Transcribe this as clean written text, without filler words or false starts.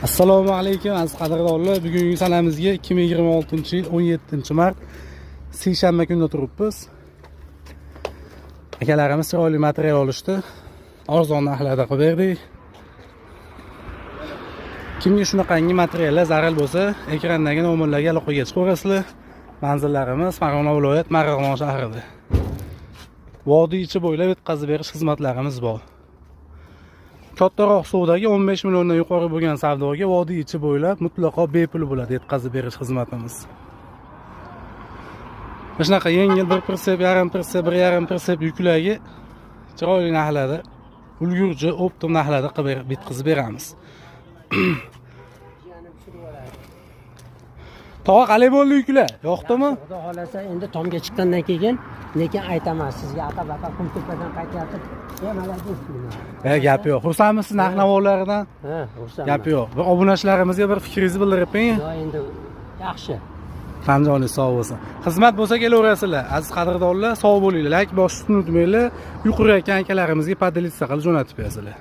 Assalomu alaykum, aziz qadrdonlar. Bugungi sanamizga 2026-yil 17 mart, seshanba kunida turibmiz. Akalarimiz chiroyli material olishdi. Arzon narxlarda qilib berdik. Kimga shunaqangi materiallar zarur bo'lsa, ekrandagi nomerlarga aloqaga chiqaverasizlar. Manzillarimiz Farg'ona viloyat, Marg'ilon shahrida. Vodiy ichi bo'ylab yetkazib berish xizmatlarimiz bor. Kattaroq savdoga, 15 milliondan yuqori bo'lgan savdoga vodiy ichi bo'ylab mutlaqo bepul bo'ladi yetkazib berish xizmatimiz. Mana shunaqa yengil bir прицеп, yarim прицеп, 1,5 прицеп yuklarga chiroyli narxlarda, ulgurji оптом narxlarda qilib yetkazib beramiz. Jiyanim tushirib yuboradi. Tog'a, qalay bo'ldi yuklar? Yoqdimi? Xudo xohlasa, endi tomga chiqqandan keyin lekin aytaman sizga, atab atab Qumtepadan qaytyapti. E, молодец deyman. E, gap yo'q. Xursandmisiz narx navolaridan? Ha, xursandman. Gap yo'q. Bir obunachilarimizga bir fikringizni bildirib qo'ying. Xudo endi yaxshi. Hamjoningiz sog' bo'lsin. Xizmat bo'lsa kelaverasizlar. Aziz qadrdonlar, sog' bo'linglar. Layk bosishni unutmanglar. Uy qurayotgan akalarimizga поделиться qilib jo'natib qo'yasizlar.